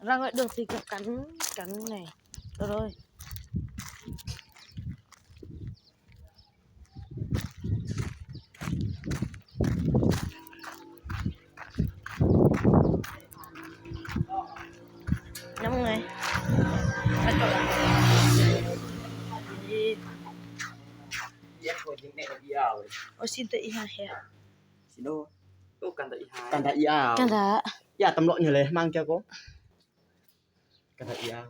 Ra ngoài đường thì gặp cắn, cắn này. Rồi. Năm người. Ôi, xin tự ý hả? Xin lỗi. Ô, cắn đã ý hả? Cắn đã. Cắn đã. Ih, tăm lok ñu leh, mang cho cô. Cắn đã ý hả?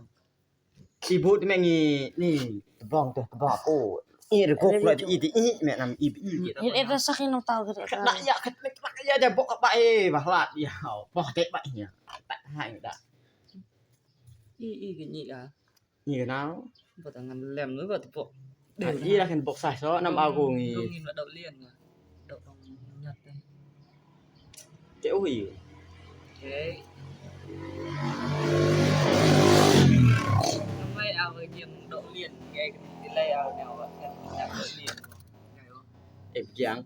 Ibu tu meng ni, ni tebong tu, tebong aku. Ih, rekuk pula ih, ih, mek nam ih, ih. Ih, ih, rasa kena tahu ke. Kena ya, kena ya, dia bok apa eh, bahlat dia. Boh tek bak nya. Tak hai dah. Ih, ih, ke ni ah. Ni kenal. Buat tangan lem tu, buat tepuk. Ih, lah kan bok sah so, nam aku ni. Dong ni nak dok lian. Dok dong nyat eh. Cek ui. Okey. Năm nay ao cái giường độ liền, cái tỷ lệ ao nhau ạ, em nhạc độ liền. Em giang.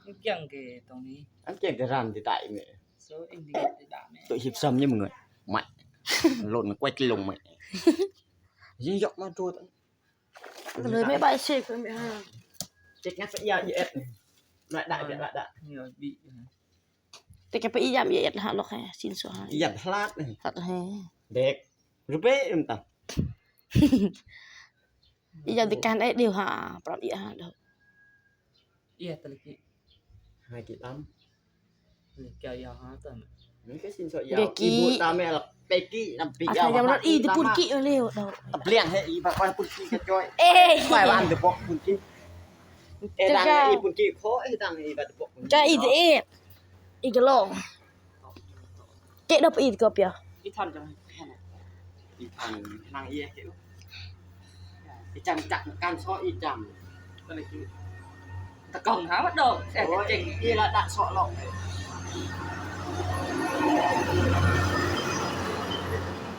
Em giang cái tông ni. Em giang cái ran thì tại mẹ. Số em đi cái đám này. Tôi hiệp xâm như mọi người. Mẹ. Lộn quay cái lồng mẹ. Dí dọc mà trôi. Lưới mẹ bại xê của mẹ ha. Chết ngắt phải ia ia et. Lại đại, lại đại. Nhiều bị. Té ກະໄປອີ່ຢາມອີ່ເອັດ ຫາລັອກໃຫ້ ຊິນສວຍ ອີ່ຢາມຫຼາດ ຫຼາດແຮງ ເດັກ ຫຼືເປ ອືມ ຕາ ອີ່ຢາມຕິການໄອ້ດຽວຫາ ປຣຳອີ່ຫາດອກ ເອີ ຕະລິກິ ຫາກິນຕຳ ແກ້ວຢາວຫາຕຳ ນີ້ກະຊິນສວຍ ເດກິ ອີ່ບູຕາແມ່ລະ ເປກິ ນຳປີກ ອາ ຢາວ ຢາມລົດ ອີ່ຕິປຸນກິເອີ ເລວດອກ ຕະບຽງໃຫ້ ອີ່ບາກວານປຸນກິກະຈ່ອຍ ເອີຍ ໄປວານຕະບອກປຸນກິ ເອ ດັງ ອີ່ປຸນກິ ຂໍ ເອ ດັງ ອີ່ບາກຕະບອກ ຈະ ອີ່ເອ ອີກະລອງ ເກະດອກ ອີກະປຽວ ອີ່ທັນຈັງ ອີ່ທັນ ນາງເອ ເກະ ອີ່ຈັງຈັກ ການຊອກ ອີ່ຈັງ ຕະກອງຫາມາດອກ ແຊກເຈັງ ອີ່ລະດະຊອກລອກ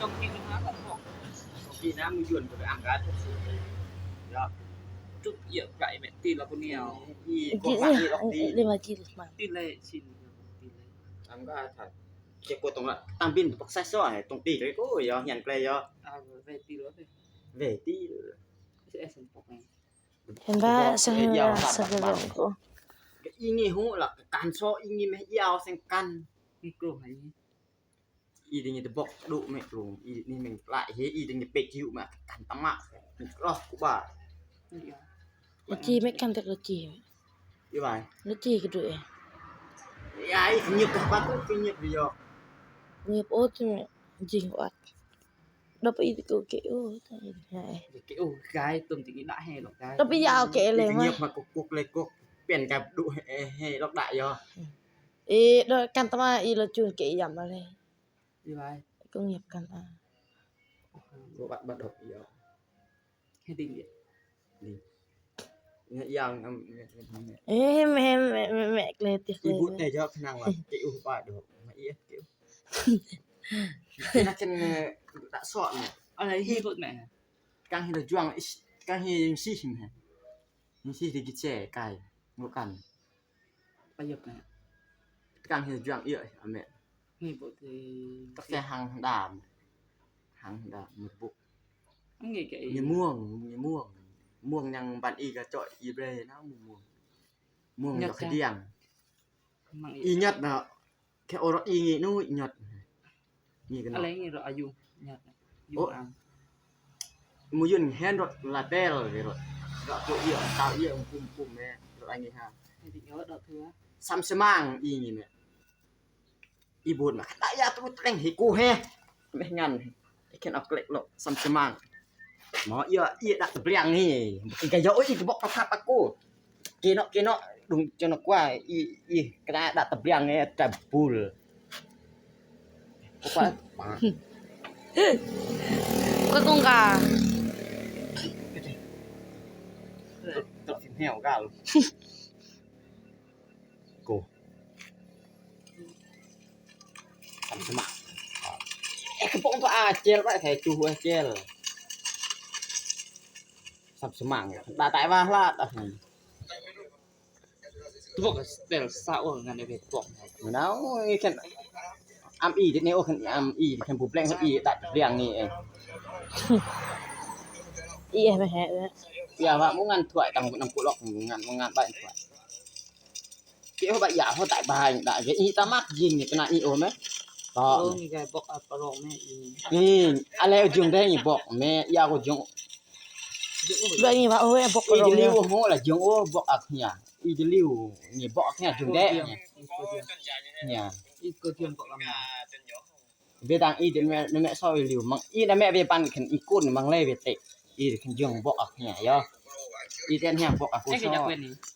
ຕ້ອງກິນຫາມາດອກ ກິນນ້ຳ ມື້ຍວນ ກະໄປອ່າງການ ຍາ ຈຸກ ເອີຍ ໄກ່ແມ່ນ ຕີລະບໍ່ໜຽວ ອີ່ ກົດປາກ ອີ່ລອກ ຕີ ເລຍມາກິນ ມາ ຕີເລຍຊິນ ຕີເລຍ ອ່າງການ ເຈັບກວດຕົງລະ ຕາມບິນ ບັກຊາຍຊອຍ ຕົງຕີເກໂກ ຍອ ຮຽນໄກລຍອ ອ່າ ເວຕີລະ ເວຕີ ເຫັນປະ ສະເຫືອ ສະເຫືອ ອີ່ງີ້ ຫູລະ ການຊອກ ອີ່ງີ້ ແມ່ ອີ່ເອົາ ແສງກັນ ມີໂກໃຫ້ ອີ່ດິງ ຕະບອກດຸແມ່ ໂກ ອີ່ນີ້ແມ່ງຫຼາຍເຮ ອີ່ດິງ ເປກິວ ມາ ກັນຕະມະ ລອກ ກູບາ ລະຈີແມ່ກັນແຕ່ລະຈີ ອີ່ວາຍ ລະຈີກະດຸເອ ຍາຍ ງຽບກະບາດ ງຽບດີຢອ ງຽບໂອດ ຈິງອອດ ດອກໄປອີກ ໂອເຄ ໂອ ຕາຍ ເກໂອກາຍ ຕົມຕິກິດະແຮ ດອກກາຍ ດອກໄປຢາວເກເລ ງຽບມາ ມາ ກົກໆ ເລີຍ ກົກ ປ່ຽນກະດຸແຮ ແຮ ດອກດະຢອ ເອ ດອກກັນຕະມາ ອີລະຈູນເກຢາມມາເລີຍ ອີວາຍ ກໍງຽບກັນອາ ບໍ່ບັດ ບັດດອກອີອອກ ເຮັດດີ ດີ ຍາງ ເອ ແມ່ ແມ່ ແມ່ ແມ່ ເກເລຕິ ອີບຸດແຕ່ຍອກຂະນັງວ່າ ເກອຸບາດດອກ ມາເອ ເກ ນັກເປັນ ດະຊອດ ອາໄລ ຮີບົດແມ່ ກາງຮີລະຈວງ ກາງຮີຊິມ ຊິມ ດີກິເຊ ກາຍ ໂງກັນ ປະໂຫຍກນະ ກາງເຮັດຢ່າງເອື້ອຍ ອາແມ່ ມີບົດ ກາແຟ ຮັງດາມ ຮັງດາມ ໝົດບຸ ອັນນີ້ກະ ຍາມ່ວງ ຍາມ່ວງ ມ່ວງຫຍັງ ບ້ານອີກະເຈາະອີເບນະ ມ່ວງ ມ່ວງດອກຂະດຽງ ອີຍອດນະ ແຄ່ໂອຣອດ ອີງີ້ ນູອີຍອດ ນີ້ກະ ອາໄລ ນີ້ລະອາຍຸຍອດ ໂອ ອາ ມາຍືນແຮນລົດລາເຕລ ລົດ ລົດໂຕເອຍ ຕາເອຍ ປຸ້ມໆ ແມ່ ລົດອັນນີ້ຮະ ຊຳສະໝາງ ອີນີ້ແມ່ ອີບູດມາ ຕາຢາຕຸແຕງໃຫ້ກູແຮ ແມ່ງານ ແຄ່ເອົາເກລັກໂລະ ຊຳສະໝາງ ໝໍເອຍ ເອຍ ດະຕະບຽງນີ້ ກະຢອກ ອີກະບອກປະທັບອາກູ ເກເນາະ ເກເນາະ ດຸງເຈົ້ານະກວ່າ ອີ ອີກະດາດະຕະບຽງແນ່ຕະບູລ ກະກົງກາ ຕະແຮວກາ ໂກ ສຳສະໝາ ເອກະປົງໂຕອາເຈລ ໄວ້ໃສ່ຕູ້ເຈລ ສຳສະໝາ ດາຕາຍວ່າລາດ Tuvo que estar esa hora en el Xbox. No, es que ອຳອີເດນີ້ ໂອ້ ຄັນອຳອີ ຄັນຜູ້ແບງ ອີດາດແບງນີ້ເອງ. ອີແຮະເອີຍ ຢ່າວ່າໝູ່ງານຖ້ວຍ ຕັ້ງນຳກູຫຼອກ ໝູ່ງານ ໝູ່ງານໄປຖ້ວຍ ເກໂອບາຢາ ໂຫ ຕາຍບາຍ ດາ ເກອີຕາມັກຍິງນີ້ ກະນາອີໂອແມ ຕອ ໂອ ມີໃຈບອກ ອາ ປະລອງແມອີ ອີ ອາ ແລ້ວຈຶ່ງໄດ້ບອກແມ ຢາກກໍຈຶ່ງ ເລື່ອງນີ້ວ່າ ໂອ້ຍ ບອກ ອີ ປະລອງ ຈະລິວ ໂຫ ລະຈຶ່ງ ໂອ ບອກ ອາ ເຮຍ ອີຈະລິວນີ້ ບອກ ອາ ເຮຍ ຈຶ່ງແດ ເນຍ ອີກະຈຽມບອກອຳນາ ເວດາງອີເດແມະ ແມະຊອຍລິວ ມັງອີນະແມະເວປັນຂຶ້ນອີກຸນມັງເລເວເຕະ ອີຂຶ້ນຍອງບອກອັກເຮຍ ອີແຕນແຮງບອກອັກກຸຊອ